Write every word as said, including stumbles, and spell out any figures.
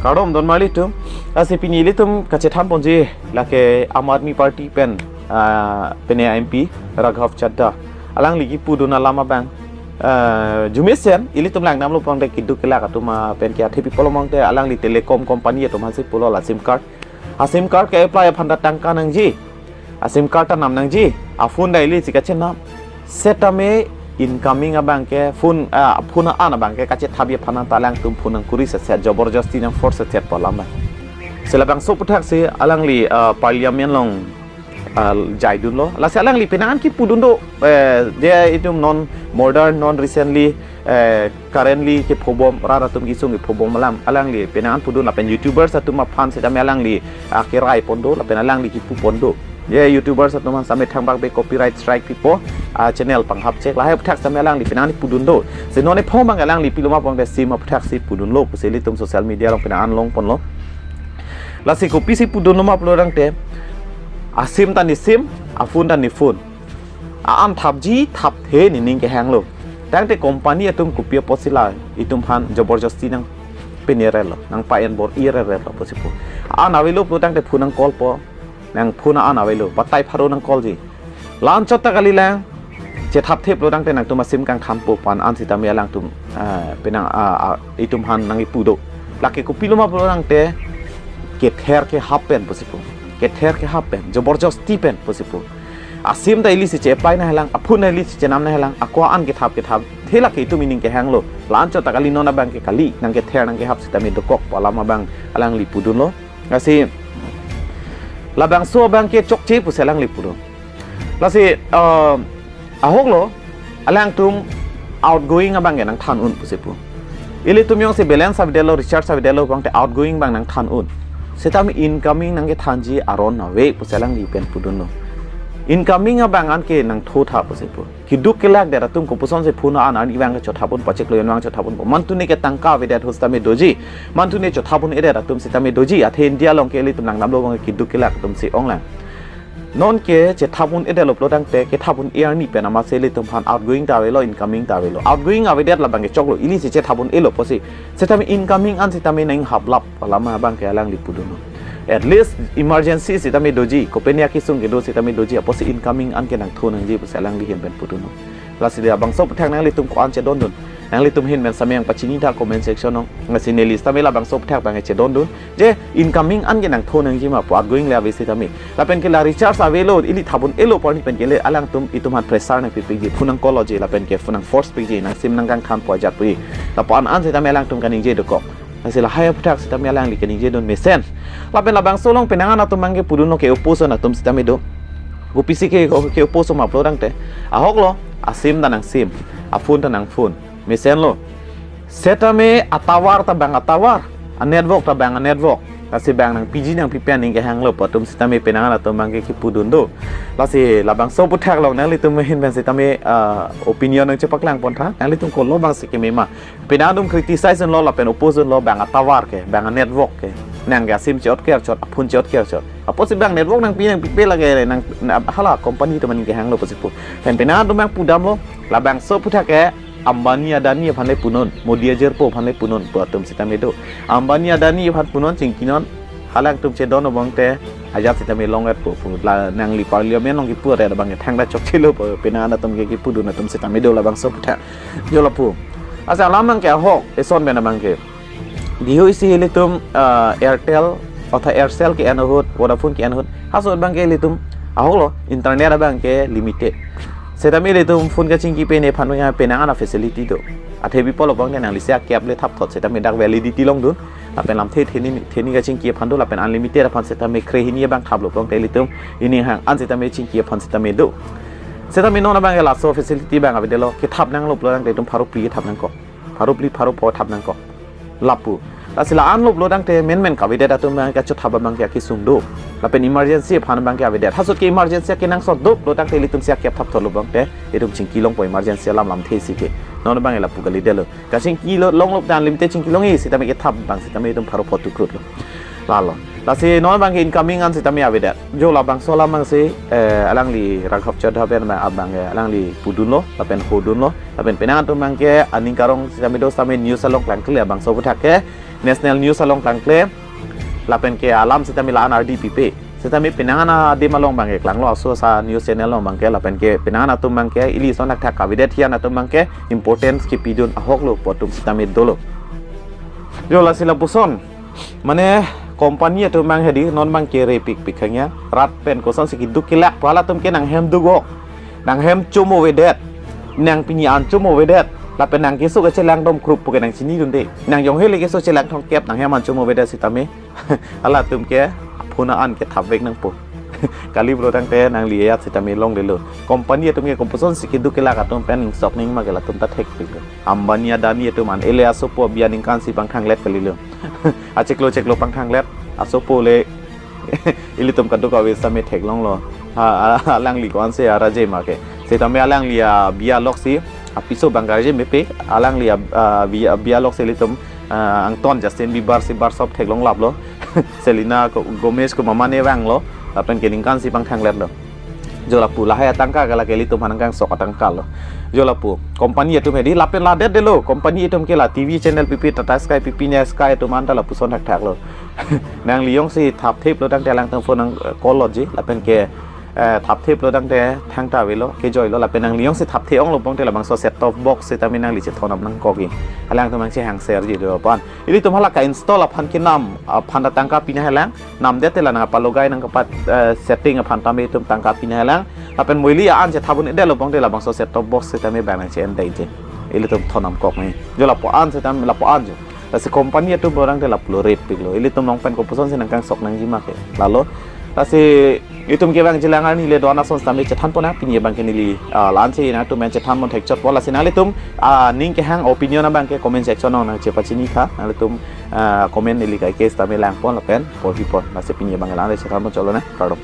Kardom don marli atum. Lasi pini ilitum kachethan ponji lake Aam Aadmi Party pen, ah, pine M P Raghav Chaddha. Alangli kipudun alam abang. Ah, arjumesen ilitum langdamlo pangte keduk kelak atum, ah, pen ke athepi pulo pangte alangli telecom company atum aphansi pulo la SIM card. A SIM card ke-apply aphan ta tangka nangji. A SIM card ta nam nangji, a phone ta ili si kachenam. Setame incoming abang ke phone, ah, phone an abang ke kachethapji aphan ta alangtum phone nangkuri setset, joborjosti nang force setset pu alam abang. Si labangso aputhaksi alangli, ah, parliament along, ah, jaidunlo. Lasi alangli penang an kipudun do, eh, dia itum non modern, non recently, eh, currently kephobom, rat atum kesung kephobom alam alangli penang an pudun lapen YouTubers atum aphan setame alangli, ah, kerai pon do lapen alangli kipu pon do. Ye YouTubers atum aphan setame thangbak be copyright strike pipo, ah, channel panghap chek lahai aphuthak setame alangli penang an pudun do. Si non ephong abang alangli pilo ma pangte SIM aputhaksi pudunlo pusi ilitum social media along penang an long ponlo. Lasi kopisi pudunlo ma pulo tangte, a SIM ta ne SIM, a phone ta ne phone. A-an thapji thapthe nening kehanglo. Tangte company atum kopi apotsi la itum aphan joborjosti nang penerelo, nang pa-en bor-irelo pusi pu. A-an avelo pulo tangte phone nang call po, nang phone a-an avelo, batai pharo nang callji. La-anchot ta kalilang, chethapthe pulo tangte nangtum a SIM kangthanpo pu an setame alangtum, ah, penang, ah, ah, itum aphan nang kipu do. Lake kopilo ma pulo tangte kether kehap pen pusi pu. Kether kehap pen, joborjosti pen pusi pu. A SIM ta ili si che-apply nanghelang, a phone ta ili si chenam nanghelang, ako an kethap kethapthe lake itum nening kehanglo. La-anchot ta kali, non abang ke kali, nang kether nang kehap setame dokok pu alam abang alangli pudunlo. Lasi labangso abang ke chokche pusi alangli pudun. Lasi, ah, ahoklo, alangtum outgoing abang ke nangthan un pusi pu. Ilitum jongsi balance avedetlo, recharge avedetlo pangte outgoing abang nangthan un. Setame incoming nang kethanji aron ave pusi alangli pen pudunlo. Incoming abang an ke nangthotha pusi pu. Keduk kelak det atum kopuson-si phone an arni abang chothap un, pacheklo jon abang chothap un. Mantune ke tangka avedet ahut setame doji. Mantune chothap un-edet atum setame doji. Athe India along ke ilitum langdamlo abang keduk kelak atum si onglang. Non ke chethap un-edetlo pulo tangte kethap un-e arni pen amatsi ilitum aphan outgoing ta avelo, incoming ta avelo. Outgoing avedet labang ke choklo, ili si chethap un-elo pusi. Setame incoming an setame nang haplap pu alam abang ke alangli pudunlo. At least emergency setame doji, kopine akesung kedo setame doji, apotsi incoming an ke nangtho nangji pusi alangli ahin pen pudunlo. Lasi labangso aputhak nanglitum ko-an chedondun, nanglitum ahin pen setame nangpachinitha comment section along. Lasi neli setame labangso aputhak abang chedondun. Je incoming an ke nangtho nangji ma pu, outgoing le ave setame. Lapen ke la recharge avelo, ili thap un-elo pu arni pen ke le alangtum itum aphan pressure nangpipikji, phone nang callji, lapen ke phone nang force pikji, nang SIM nang kangthanpo ajat pu. Lapu an an setame alangtum kaningje dokok. Lasi lahai aputhak setame alangli kaningjedun mesen. Lapen labangso along penang an atum abang ke pudunlo ke-oppose atum setame do. Kopisi ke, ke-oppose ma pulo tangte, ahoklo, a SIM ta nang SIM, a phone ta nang phone. Mesenlo. Setame a tower ta abang a tower, a network ta abang a network. Lasi abang nangpiji nangpipe nening kehanglo pu atum setame penang an atum abang ke kipudun do. Lasi labangso aputhak along nanglitum ahin pen setame, ah, opinion nangchepaklang pontha, nanglitum kolo abangsi keme ma. Penang atum criticize unlo lapen oppose unlo, abang a tower ke, abang a network ke. Nang ke a SIM che-ot kerchot, a phone che-ot kerchot. Apotsi abang network nangpi nangpipe lake nang, nang hala company atum nening kehanglo pusi pu. Pen penang atum abang pudamlo, labangso aputhak ke Ambani Adani aphan le punon, Modi ajirpo aphan le punon pu atum setame do. Ambani Adani aphan punon chingkinon, halangtum chedon abang te ajat setame long-et po pu. La nangli parliament along kipu-et abang ke thangta chokchelo pu penang an atum ke kipudun atum setame do labangso aputhak. Jo lapu. Asa alam abang ke ahok, eson pen abang ke. Diho isi ilitum, ah, Airtel, otha Aircel ke-en ahut, Vodafone ke-en ahut. Halaso abang ke ilitum, ahoklo, internet abang ke limited. Setame ilitum phone kachingki pene aphan penang an a facility do. Athe bi pulo pangte nangli isi akep le thapthot setame dak validity longdun. Lapen lamthe theni, theni kachingki aphan do, lapen unlimited aphan setame kre hini abang thaplo pangte ilitum, nening hang an setame chingki aphan setame do. Setame non abang ke laso facility abang avedetlo, kethap nanglo pulo tangte itum pharo phli kethap nangkok. Pharo phli pharo pho thap nangkok. Lapu. Lasi la anlo pulo tangte menmen kavedet atum abang ke kachothap abang ke akesung do. Lapen emergency aphan abang ke avedet. Halaso ke emergency kenangsot do pulo tangte ilitum isi akep thapthotlo pangte itum chingki longpo emergency alam lamthe isi ke. Non abang lapu kalidetlo. Kachingkilo longlo ta unlimited chingki longji setame kethap abang setame itum pharo pho tukrutlo. Lalo. Lasi non abang ke incoming an setame avedet. Jo labangso alam abangsi, eh, alangli Raghav Chaddha pen abang, abang ke alangli pudunlo, lapen hodunlo, lapen penang atum abang ke aning karong setame do setame news along klangkle labangso aputhak ke national news along klangkle, lapen ke alam sitame la-an ardi pipe. Sitame penang an adim along abangke klanglo, aso asa news channel along abangke, lapen ke penang an atum abangke ili ason thakthak kavedet, hian atum abangke importance kepidun ahok lo pu atum sitame dolo. Jo, lasi lapuson, mane company atum abang hedi non abangke repikpik khang ya. Rat pen kosonsi keduk kelak pu halatum ke nanghem duk ok, nanghem chomo avedet, nang pini an chomo avedet, lapen nang keso kachelang dom krup pu ke nang chinidunde. Nang jonghe le keso chelang thomkep nanghem an chomo avedet sitame halatum ke aphun an kethapvek nangpo. Kaliplo tangte nangli ajat sitame longlelo. Company atum ke koposonsi keduk kelak atum pen ingsok ning ma ke latum ta thekpiklo. Ambani Adani atum an, ele asopo abi aningkan si pangthanglet kalilo. Achiklo chiklo pangthanglet, asopo le ilitum kadokave sitame theklonglo. Ha, alangli ko-ansi arje ma ke. Sitame alangli abi aloksi apiso abang arje mepe, alangli ab-, abi, abi aloksi ilitum, ah, angton Justin Bieber si barsop theklong laplo. Selena Go-, Gomez ko mama ne vanglo, lapen ke ningkan si pangthangletlo. Jo lapu, lahai atangka ke lake ilitum aphan nangkangsok atangka lo. Jo lapu, company atum hedi lapen ladetdelo, company atum ke la T V channel pipi, Tata Sky pipi, Nya Sky atum anta lapuson thakthak lo. Nangli jongsi thaptheplo tangte alangtum phone nang, eh, call loji, lapen ke, eh, thaptheplo tangte thangta avelo, kejoilo, lapen nangli jongsi thapthe onglo pon te labangso set top box sitame nangli chethon nangkokji. Alangtum nangchehang share ji do pan. Ilitum hala ka-install aphan kenam aphan ta tangka pini halang, namdet te la nangpalogai nangkapat, eh, setting aphan tame itum tangka pini halang. Lapen mo ili an chethap un-edetlo pon te labangso set top box sitame bang nangche-en dei je. Ilitum thon nangkok ni. Jo lapu an sitame lapu an jo. Lasi company atum borang te lapulo repiklo. Ilitum along pen koposonsi nangkangsok nangji ma ke. Lalo. Lasi itum ke abang jilang arni le do-an ason sitame chethan pon nang pini abangke neli, ah, la-ansi nangtum pen chethan pon thekchotpo, lasi nanglitum, ah, ning kehang opinion abangke comment section along nangchepachini tha, nanglitum, ah, comment neli kaike sitame lang pon lapen porhi pon, lasi pini abangke la-an le chethan pon chotlo nang, kardom.